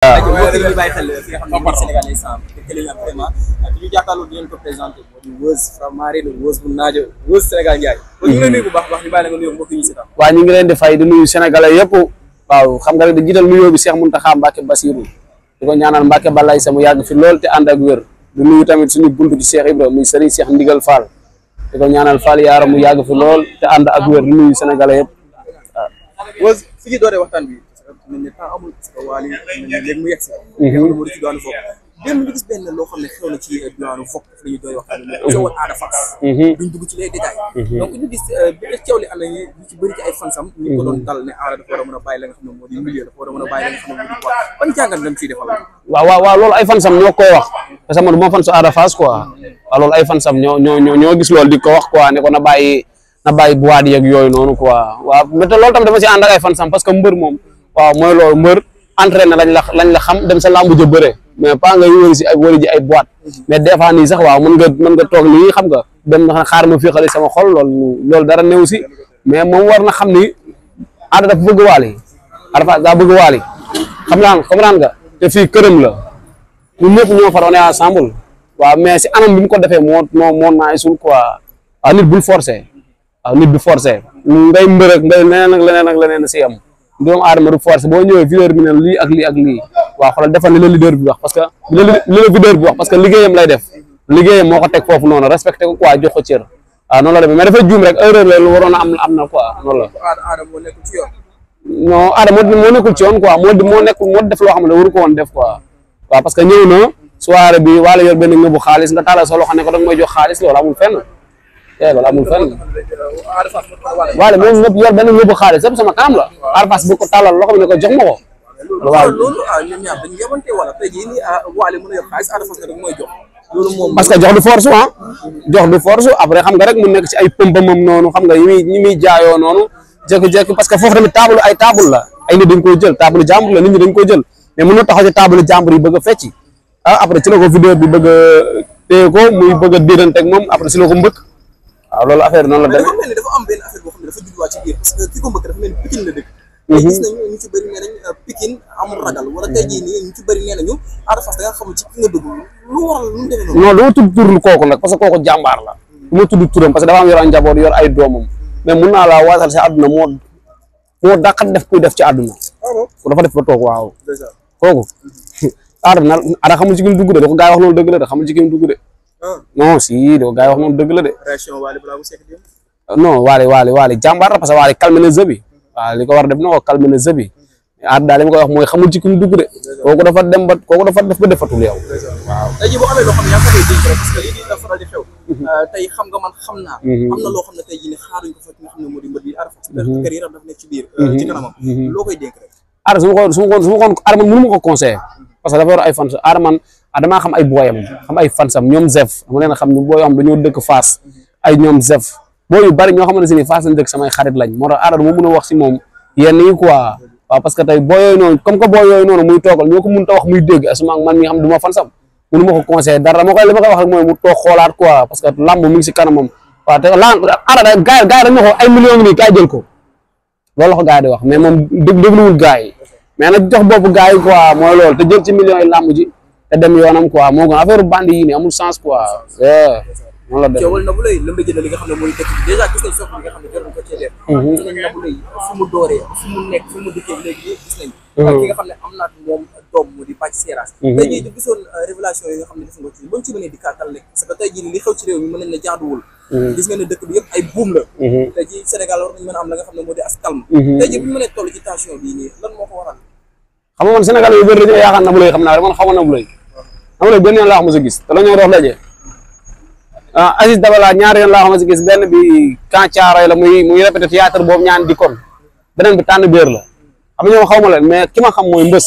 waaw mbokk yi ñu bàyyi xel fi nga xam ne mooy Sénégalais sans télé vraiment ñu jàkkaarloo di leen ko présenté moo di Weuz Framare le Weuz bu naajo Weuz Sénégal Ndiaye kon ñu ngi lay nuyu bu baax baax ñu bàyyi la nga nuyu mbokk yi ñu si tam waaw ñu ngi leen di fay di nuyu Sénégalais yëpp waaw xam nga rek di jiital nuyoo bi Cheikh Mountakha Mbacké Bassirou di ko ñaanal Mbacké Balaye sama yàgg fi lool te ànd ak wér di nuyu tamit suñu buntu ci Cheikh Ibrahima muy Serigne Cheikh Ndigal Fall di ko ñaanal Fall yaara mu yàgg fi lool te ànd ak wér di nuyu Sénégalais yëpp waaw Weuz fi ñu dooree waxtaan bi nañ ne temps amul parce que Wally léegi mu yegg si moo di ci doonu foofu démb ñu gis benn loo xam ne xew na ci doonu fokk fi la ñu doon waxtaan bi coowal Ada Fass duñ dugg ci les détails donc ñu gis bi coow li am na ñu ci bëri ci ay fansam ñu ko doon dal ne Ada dafa war a mën a bàyyi la nga xam ne moo di milieu dafa war a mën a bàyyi la nga xam ne moo di quoi ban jàngat lañ ciy defal waaw loolu ay fansam ñoo koy wax parce que man moo fan su Ada Fass quoi waaw loolu ay fansam ñoo gis loolu di ko wax quoi ne ko na bàyyi boîte yeeg yooyu noonu quoi waaw mais te loolu tam dafa si ànd ak ay fansam parce que mbër moom waaw mooy loolu mbër entraîné lañ la xam dem sa lambu ja bëre mais pas nga wëri si ay wëri ji ay boîte mais des fois nii sax waaw mën nga toog nii xam nga dem na xaar ma féexale sama xol loolu dara néew si mais moom war na xam ni Ada dafa bëgg Wally Ada Fass daa bëgg Wally comprendre nga te fii këram la ñun ñëpp ñoo faroon ensemble waaw mais si anam bi mu ko defee moo naay sul quoi waaw nit bul forcé waaw nit bu forcé ngay mbër ak ngay leneen ak leneen si am doomu aadama du force boo ñëwee leader bi ne lii ak lii ak lii waaw xoolal defal li la leader bi wax parce que li la leader bi wax parce que liggéeyam lay def liggéeyam moo ko teg foofu noonu respecté ko quoi jox ko cër waaw noonu la demee mais dafa juum rek erreur la lu waroon a am na quoi noonu la. Ada moo nekkul ci yoon. non Ada moo nekkul ci yoon quoi moo def loo xam ne waru ko woon def quoi waaw parce que ñëw na soirée bi wala yor benn ngëbu xaalis nga taalal sa loxo ne ko danga may jox xaalis loolu amul fenn. loolu amul fenn Wally moom ñëpp yor benn ngëbu xaalis yëpp sama kanam la Ada Fass bu ko tàllal loxo bi ne ko jox ma ko waaw loolu ñoom ñaar dañu yebante wala tey jii nii Wally mën a yor xaalis Ada Fass nga rek mooy jox loolu moom parce que jox du force jox du force après xam nga rek mu nekk ci ay pëmpamam noonu xam nga ñi muy jaayoo noonu jékki-jékki parce que foofu tamit table la ay nit dañ koy jël table jàmbur la nit ñi dañ koy jël mais mën na taxaw ci table jàmbur yi bëgg a fecci après ci la ko vidéo bi bëgg a téye ko muy bëgg a diiranteeg moom après ci la ko mbëkk waaw loolu affaire noonu la demee dafa mel ni dafa am benn affaire boo xam ne dafa judduwaat ci biir parce que ki ko mbëkk dafa mel ni Pikine la dëkk mais gis nañu ñu ci bëri nee nañ Pikine amul ragal wala tey jii nii ñu ci bëri nee nañu Ada Fass da nga xamul ci ki nga dugg lu waral lu mu demee noonu non dama tudd tur kooku nag parce que kooku jàmbaar la du ma tudd turam parce que dafa am yor ay njaboot yor ay doomam mais mun naa laa waasal si àdduna moo dàqat def kuy def ci àdduna dafa def ba toog waaw kooku Ada xamul ci ki mu dugg de da ko gaa yi wax noonu dëgg la de xamul ci ki mu dugg de non si da ko gaa yi wax noonu dëgg la de non Wally jàmbaar la parce que Wally calmé na jeu bi waaw li ko war def na ko calmé na jeu bi Ada daal li ma koy wax mooy xamul ci ki mu dugg de kooku dafa def ba defatul yow waaw tey jii boo amee loo xam ne yaa ngi koy dégg rek parce que lii di faral di xew tey xam nga man xam naa am na loo xam ne tey jii ne xaaruñ ko fa ki nga xam ne moo di mbër bi Ada Fass carrière dafa nekk ci biir ci kanamam loo koy dénk rek Ada su ma ko Ada man mënu ma ko conseiller parce que dafa yor ay fans Ada man damaa xam ay booyam xam ay fansam ñoom Zef dama leen a xam ñu booy yoo xam dañoo dëkk Fass ay ñoom Zef boo yu bari ñoo xamante ne Fass lañ dëkk samay xarit lañ moo tax Ada du ma mën a wax si moom yenn yi quoi waaw parce que tey boo yooyu noonu comme que boo yooyu noonu muy toogal ñoo ko mën ta wax muy dégg asuma man mi xam du ma fansam mënu ma ko conseiller dara li ma koy wax rek mooy mu toog xoolaat quoi parce que lamb mi ngi si kanamam waaw te Ada gars yi dañ ma ko ay millions ngi nii kaay jël ko loolu la ko gars yi di wax mais moom dégluwul gars yi mais nag jox bopp gars yi quoi mooy loolu te jël ci millions yi lamb ji te dem yoonam quoi moo gën affaire bandi yi nii amul sens quoi noonu la demee coowal Nabou Leye lëmb jënd li nga xam ne mooy dëkk bi déjà gis nañ soxla li nga xam ne jot nañ ko cee def gis nañ Nabou Leye fu mu dooree fu mu nekk fu mu dëkkee léegi gis nañ ki nga xam ne am naa moom doom mu di Bathie Seras tey jii di gisoon révélation yi nga xam ne def nga ci bañ ci mënee di kàttal rek parce que tey jii li xew ci réew mi mën nañ ne jaaduwul gis nga ne dëkk bi yëpp ay buum la tey jii Sénégal war nañ mën a am la nga xam ne moo di as calme tey jii bu ñu mënee toll ci tension bii nii lan moo ko waral xam nga man Sénégal yu bëri dañoo yaakaar Nabou Leye xam naa rek man xamoon Nabou Leye benn yoon laa xam sa gis te la ñoo dox daje Aziz Dabala ñaari yoon laa xam si gis benn bi Camp Thiaroye la muy répété théâtre boobu ñaan di kon beneen bi tànn béer la xam nga ñoom xaw ma leen mais ki ma xam mooy Mbës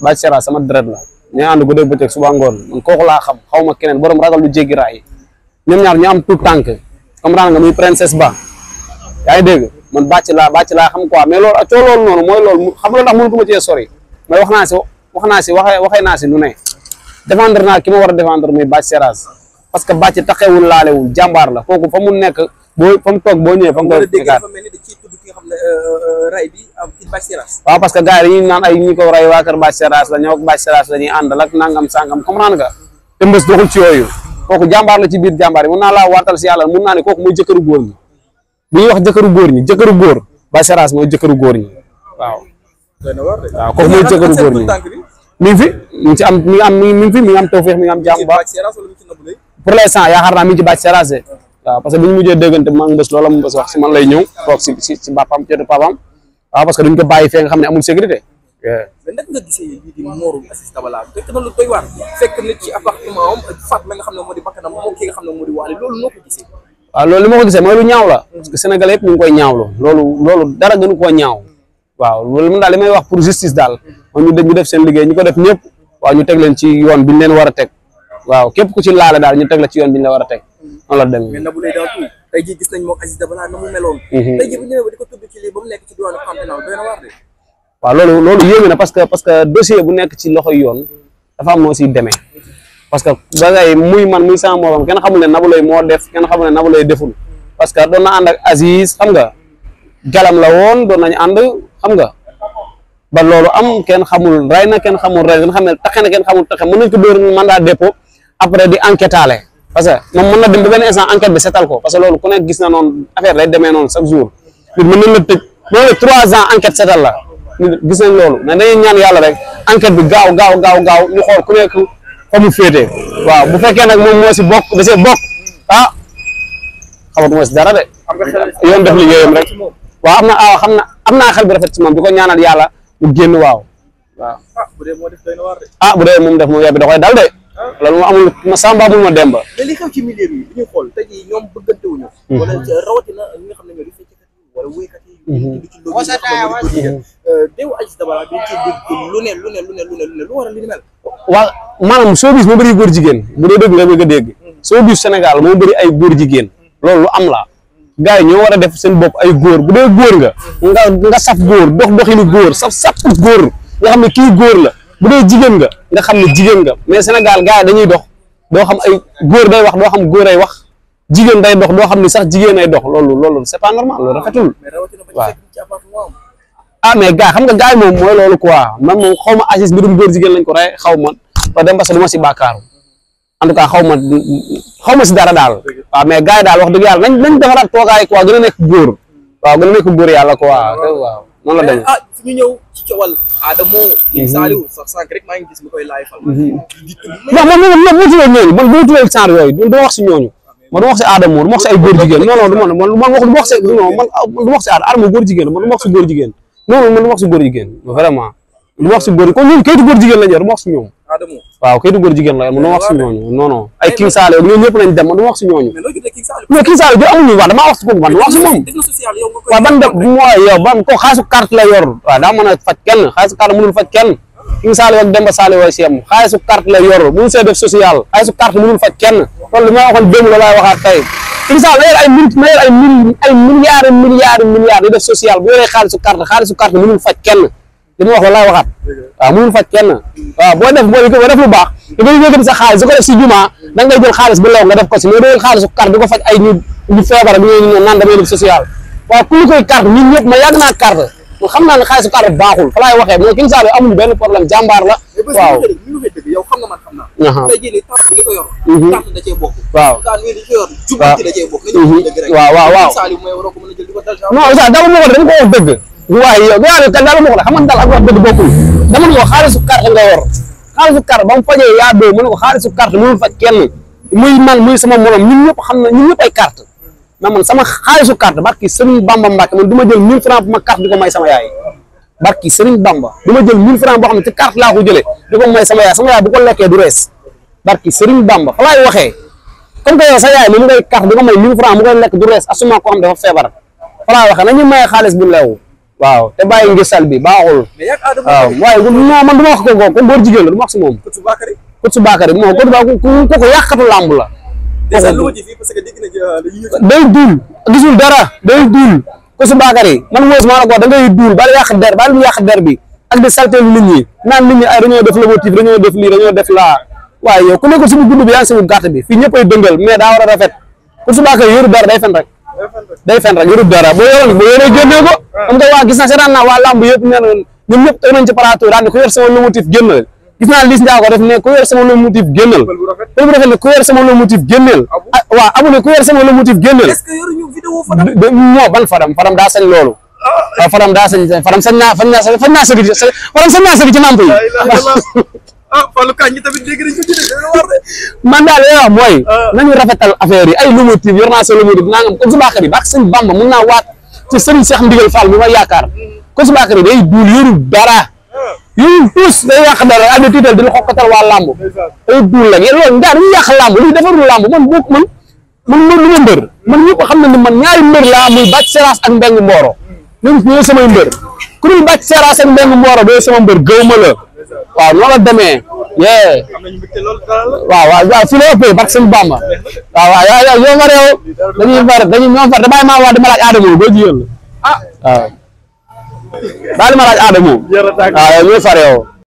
Bathie Seras sama deret la ñoo ànd guddeeg bëccëg suba ngoon man kooku laa xam xaw ma keneen borom ragal lu jéggi raay ñoom ñaar ñu am tout tànk comprendre nga muy princesse ba yaa ngi dégg man Bathie laa xam quoi mais loolu coo loolu noonu mooy loolu xam nga tax mënutuma cee sori mais waxee naa si lu ne défendre naa ki ma war a défendre muy Bathie Seras parce que Bathie taxewul laalewul jàmbaar la kooku fa mu nekk fa mu toog boo ñëwee fa mu koy fekkaat xam ne ray bi am ci Bathie Seras. waaw parce que gars yi dañuy naan ay ñi ko ray waa kër Bathie Seras la ñoo Bathie Seras la ñuy àndal ak nangam sangam comprendre nga te mbës doxul ci yooyu kooku jàmbaar la ci biir jàmbaar yi mun naa laa waatal si yàlla mun naa ne kooku mooy jëkkëru góor ñi bu ñuy wax jëkkëru góor ñi jëkkëru góor Bathie Seras mooy jëkkëru góor ñi waaw waaw kooku mooy jëkkëru góor ñi mi ngi fi mi ngi ci am mi ngi am tawfeex mi ngi am jàmm ba pour l'instant yaakaar naa mi ngi ci Bathie Seras waaw parce que bu ñu mujjee déggante maa ngi bës loola mu bës wax si man lay ñëw toog si bàppam cootu papam waaw parce que duñ ko bàyyi fee nga xam ne amul sécurité. mais naka nga gisee lii di Mor Aziz Dabala fekk na lu doy waar fekk nit ci appartement am faat la nga xam ne moo di bakkanam moom ki nga xam ne moo di Wally loolu noo ko gisee. waaw loolu li ma ko gisee mooy lu ñaaw la parce que Sénégalais yëpp ñu ngi koy ñaawlu loolu dara gënu koo ñaaw waaw loolu mun daal li may wax pour justice daal mooy ñu def seen liggéey ñu ko def ñëpp waaw ñu teg leen ci yoon bi ñu leen war a teg waaw képp ku ci laale daal ñu teg la ci yoon bi ñu la war a teg noonu la demee. mais Nabou Leye dans tout tey jii gis nañ moom Aziz Dabala na mu meloon. tey jii bu ñu ñëwee ba di ko tudd ci lii ba mu nekk ci diwaanu camp pénal doy na waar de. waaw loolu yéeme na parce que dossier bu nekk ci loxoy yoon dafa am noo siy demee parce que ba ngay muy man muy sama morom kenn xamul ne Nabou Leye moo def kenn xamul ne Nabou Leye deful parce que doon na ànd ak Aziz xam nga galam la woon doon nañu ànd xam nga ba loolu am kenn xamul rey na kenn xamul rey nga xam ne taxe na kenn xamul taxe mën nañ ko dóor mandat dépôt après di enquêtaale parce que moom mën na dem ba benn instant enquête bi setal ko parce que loolu ku nekk gis na noonu affaire day demee noonu chaque jour nit mën nañ la tëj loolu 3 ans enquête setal la gis nañ loolu mais dañuy ñaan yàlla rek enquête bi gaaw ñu xool ku nekk fa mu féetee waaw bu fekkee nag moom moo si bokk da see bokk ah xamatuma si dara de yoon def liggéeyam rek waaw am naa xel bi rafet ci moom di ko ñaanal yàlla mu génn waaw bu dee moo def doy na waar de. bu dee moom def moom yebbi da koy dal de loolu moo amul ma samba amul ma demba mais li xew ci milieu bi bu ñu xool tey jii ñoom bëggante wuñu wala rawatina ñi nga xam ne ñoo di fecckat yi wala wéykat yi di ci loolu déew Aziz Dabala dañ ciy dégg lu ne lu waral li ni mel. waaw maanaam showbiz moo bëri góor jigéen bu dee dégg nga bëgg a dégg showbiz Sénégal moo bëri ay góor jigéen loolu lu am la gars yi ñoo war a def seen bopp ay góor bu dee góor nga saf góor doxinu góor saf góor nga xam ne kii góor la bu dee jigéen nga xam ne jigéen nga mais Sénégal gars yi dañuy dox doo xam ay góor day wax doo xam góor ay wax jigéen day dox doo xam ni sax jigéen ay dox loolu c'est pas normal loolu rafetul waaw mais gars xam nga gars yi moom mooy loolu quoi man moom xaw ma Aziz mbirum góor jigéen lañ ko rey xaw ma ba dem parce que du ma si bàkkaaru en tout cas xaw ma si dara daal waaw mais gars yi daal wax dëgg yàlla nañ defaraat toogaay quoi gën a nekk góor waaw gën a nekk góor yàlla quoi waaw noonu la demee. ñu ñëw ci coowal Adamo Saliou sax sànq rek maa ngi gis mu koy laay fal non man bu tuddee ñooñu man bu tuddee genre yooyu du wax si ñooñu man du wax si Adamo du wax si ay góor jigéen non man du wax si Adamo góor jigéen man du wax si góor jigéen non man du wax si góor jigéen vraiment du wax si góor kon ñun kayitu góor jigéen lañ yor du wax si ñoom waaw kayitu góor jigéen la yor man du wax si ñooñu non ay King Saliou ñoom ñëpp lañ dem man du wax si ñooñu mais King Saliou bi amuñu wax damaa wax si kooku man du wax si moom waaw ban def mooy yow ban ko xaalisu carte la yor waaw daa mën a faj kenn xaalisu carte mënul faj kenn King Saliou ak Demba Saliou way siyam xaalisu carte la yor mënul see def social xaalisu carte mënul faj kenn loolu li ma waxoon démb la laay waxaat tey King Saliou na yor ay milliards di def social bu yoree xaalisu carte mënul faj kenn li ma wax la laay waxaat waaw mënul faj kenn waaw boo def lu baax da ngay yëkkati sa xaalis su ko def si juma da ngay jël xaalis bu lew nga def ko si mais doo jël xaalisu carte di ko faj ay ñu feebar bi ñoo naan damay def social waaw ku ñu koy carte ñun ñëpp ma yàgg naa carte mo xam naa ne xaalisu carte baaxul fa laay waxee mooy King Saliou amuñu benn problème jàmbaar la waaw yow xam nga man xam naa tey jii ni carte bi nga ko yor carte da cee bokk waaw carte bi ko yor jubbanti da cee bokk waaw King Saliou mooy waroo ko mën a jël di ko dal non ça dama ma ko dama ko wax dëgg waaye yow dama ma ko xam nga dal ak wax dëgg bokkul dama ne ko xaalisu carte nga yor xaalisu carte ba mu fajee yaa doo mu ne ko xaalisu carte mënul faj kenn muy man muy sama morom ñun ñëpp xam na ñun ñëpp ay carte mais man sama xaalisu carte barki Serigne Bamba Mbacke man du ma jël 1000 francs bu ma carte di ko may sama yaay barki Serigne Bamba du ma jël 1000 francs boo xam ne ci carte laa ko jëlee di ko may sama yaay bu ko lekkee du rees barki Serigne Bamba fa laay waxee comme que yow sa yaay moom ngay carte di ko may 1000 francs mu koy lekk du rees asuma ko xam dafa feebar fa laay waxee nañu maye xaalis bu leew waaw te bàyyi ngisal bi baaxul waaw waaye non man du ma wax ko góor jigéen la du ma wax si moom Kutsu Bakary moo ko yàqatu làmb la day duul gisul dara day duul Kutsu Bakary man moos maa la ko da ngay duul bala yàq der bala yàq der bi ak di saltel nit ñi naan nit ñi ay dañoo def la motif dañoo def lii dañoo def laa waaye yow ku nekk suñu gudd bi yaa ngi suñu gàtt bi fii ñëpp ay dëngal mais daa war a rafet Kutsu Bakary yoru dara day fen rek day fen rek yorul dara boo yoree génnee ko am nga waa gis na seetaan naa waa lamb yëpp nee na ñoom ñëpp teg nañ ci plateau daal ne ku yor sama lomotif génnal gis naa Liss Ndiago def ne ku yor sama lomotif génnal pël bu rafet ne ku yor sama lomotif génnal waaw abu ne ku yor sama lomotif génnal est-ce que yoruñu vidéo Fadam moo ban Fadam daa sañ loolu waaw Fadam daa sañ Fadam sañ naa sëgg ci namp yi Fallou Kañ tamit dégg nañ ko ci war de man daal li wax mooy nañu rafetal affaire yi ay lomotif yor naa sa lomotif nangam kon subakar yi bak sëñ Bamba mun naa waat ci Serigne Cheikh Ndigal Fall mi ma yaakaar kon subakar yi day duul yorul dara yorul tous day yàq dara adda tiital di la xokkatal waa lamb day duul la loolu ndaa dañuy yàq lamb lii defarul lamb man bokk man lu ma mbër man ñëpp xam na ni man ñaari mbër laa muy Bathie Seras ak Mbengue Mboro ñun ñooy samay mbër ku dul Bathie Seras ak Mbengue Mboro doo sama mbër gëw ma la waaw noonu la demee waaw fi la ëppee barke sëñ Bamba waaw yow nga réew dañuy ñoom far da bàyyi maa wax dama laaj Adamo boo jigéen la waaw daal di ma laaj Adamo waaw yow ñooy far yow